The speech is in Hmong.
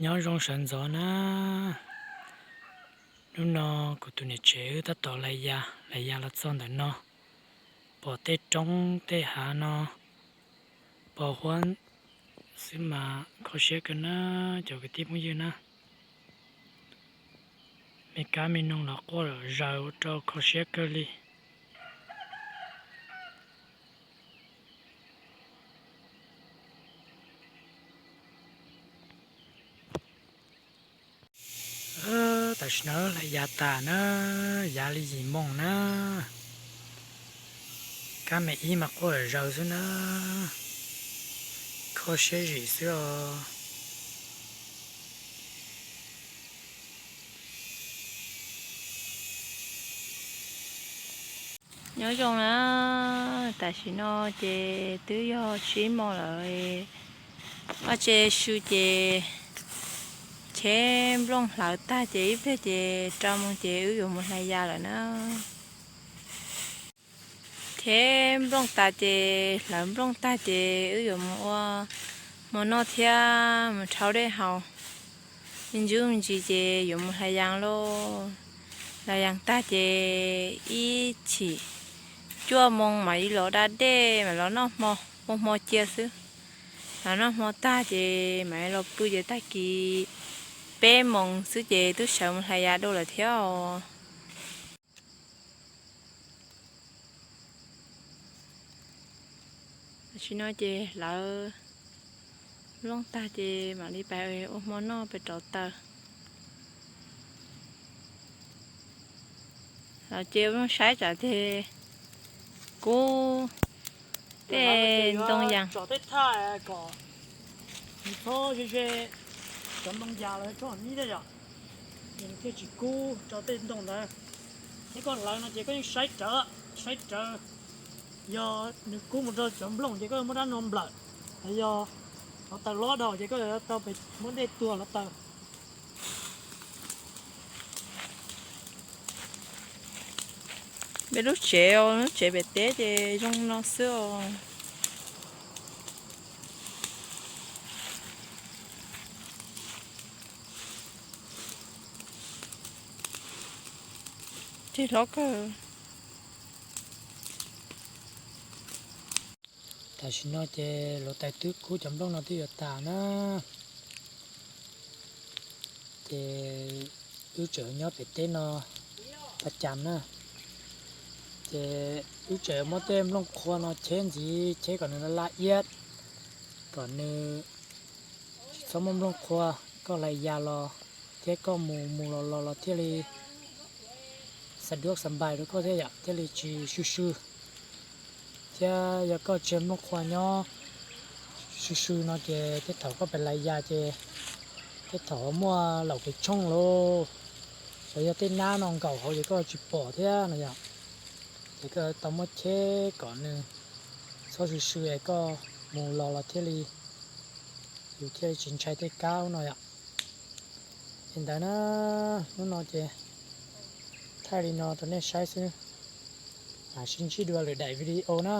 Nyob zoo sawv ntxov na. Hnub no kuv tus niam tsev wb tab tom lais ya, lais ya los txog ntawm no, pom tej roob tej hav no pos huab xwb mas kho siab kawg na cov kwv tij phooj ywg na. Me kab me noog los quaj zaws ua rau kho siab kawg li. Tam sim no lais ya tas na, yav li yim moos na. Kab me ib mas quaj zaws xwb na, kho siab zim xwb os. Nyob zoo na, tam sim no ces twb yog tsib moos lawm. Vaj tse su ces cheb nplooj hlawv tag ces ib pliag ces rau moos ces wb yuav mus hlais ya lawm na. Cheb nplooj tas ces hlawv nplooj tag ces wb yuav mus ua hmo noj thiab mus rhaub dej haus. Me ntsis me ntsis ces yuav mus hlais ya lauj. Hlais ya tag ces ib chim cuaj moos mam li los da dej mam los noj hmo, ua hmo cia xwb. Los noj hmo tag ces mam li los pw ces tag kis peb moos xwb ces twb sawv mus hlais ya dua lawm thiab os. Tam sim no ces hlawv nplooj tag ces mam li pais ua hmo noj pais rauv taws. Los ces ua saib tsam ces kub tej ntoo yas. Tsom tej thaj kom nws txhob ze ze cov ntoo yas los txhob nib thiab yom, ces nws thiaj tsis kub rau tej ntoo ntawd. Thiab koj hlawv no ces koj yeej saib rawv, saib rawv, yog nws kub mus rau cov nplooj ces koj yuav muab rab no nplawm, los yog hluav taws lob dhau ces koj yuav tau pem muab dej tuag hluav taws. Peb lub tsev, lub tsev pem teb ces zoo no xwb os. Ces hlob kawg. Tam sim no ces hluav taws twb kub cov nplooj no twb yuav tas na. Ces wb tseem nyob pem teb no pas cas na. Ces wb tseem muab tej nplooj qhuav no cheb ntxiv, cheb kom nws laj laj iab, kom nws tsis txhob muaj nplooj qhuav, koj hlais ya los thiab koj mus mus los los los thiaj li xa duab xa npais rau koj thiab yom, thiaj li tsis swj swj. Thiab yog koj tseg nplooj qhuav nyob swj swj no ces tej thaum koj pem hlais ya ces tej thaum muaj laum kev tshooj lauj, los yog tej nab no nkaum hauv ces koj tsis pom thiab no yom. Ces koj tau muab cheb kom nws txhob swj swj es koj mus los los thiaj li, yus thiaj li tsis ntshai tej kab no yom. Li ntawd na, hnub no ces thaij li no rau nej saib xwb, mam sib ntsib dua lwm daim video na.